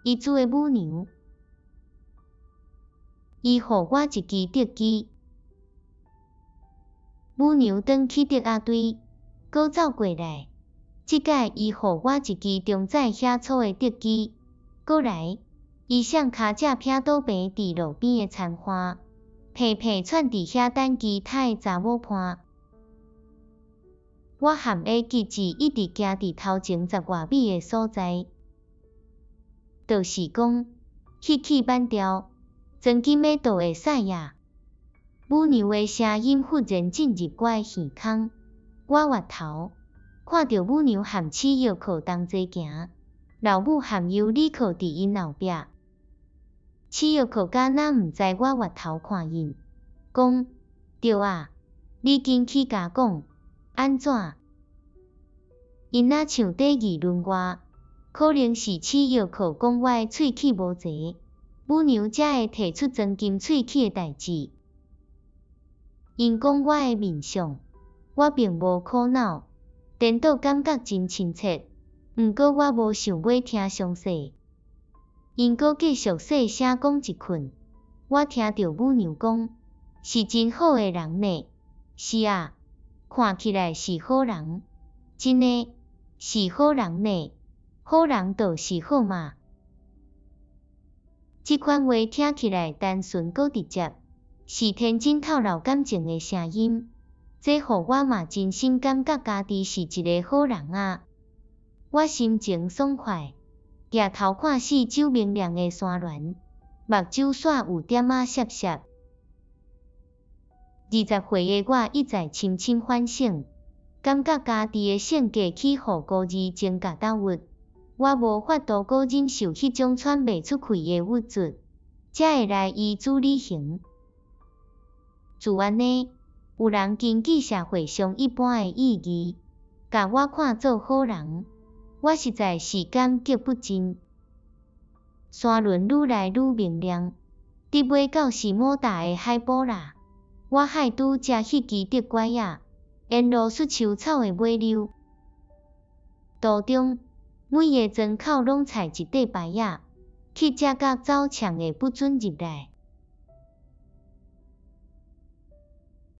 伊煮的母娘。伊予我一支竹枝。母娘轉去竹仔堆，閣走過來。這擺伊予我一支中指遐粗的竹枝，閣來，伊雙跤跡撇倒平佇路邊的田岸，平平竄佇遐等其他的查某伴。我和 A 吉子一直行佇頭前十外米的所在，就是講，彼氣挽掉，裝金的都會使啊。母娘的聲音忽然進入我的耳空，我回頭看著母娘和史藥克同齊行，老母和尤里克佇𪜶後壁。史藥克敢若毋知我回頭看𪜶，講，對啊，你緊去共講，按怎？𪜶若像佇議論我，可能是史藥克講我的喙齒無齊，母娘才會提出裝金喙齒的代誌。𪜶講我的面相，我並無苦惱，顛倒感覺真親切。毋過我無想欲聽詳細。𪜶閣繼續細聲講一困，我聽著母娘講，是真好的人呢。是啊，看起來是好人，真的，是好人呢。好人就是好嘛。這款話聽起來單純閣直接，是天真透露感情的聲音。這予我嘛真心感覺家己是一個好人啊！我心情爽快，舉頭看四周明亮的山巒，目睭煞有點仔澀澀。20歲的我一再深深反省，感覺家己的性格去予孤兒症共焦鬱，我無法度閣忍受彼種喘袂出氣的鬱卒，才會來移居旅行。自按呢，有人根據社會上一般的意義，共我看做好人，我實在是感激不盡。山巒愈來愈明亮，直尾到是摩大的海埔啦。我亥拄食彼支竹拐仔，沿路欶樹草的尾溜。途中每个庄口攏踩一塊牌仔，去食甲走搶的不准入來。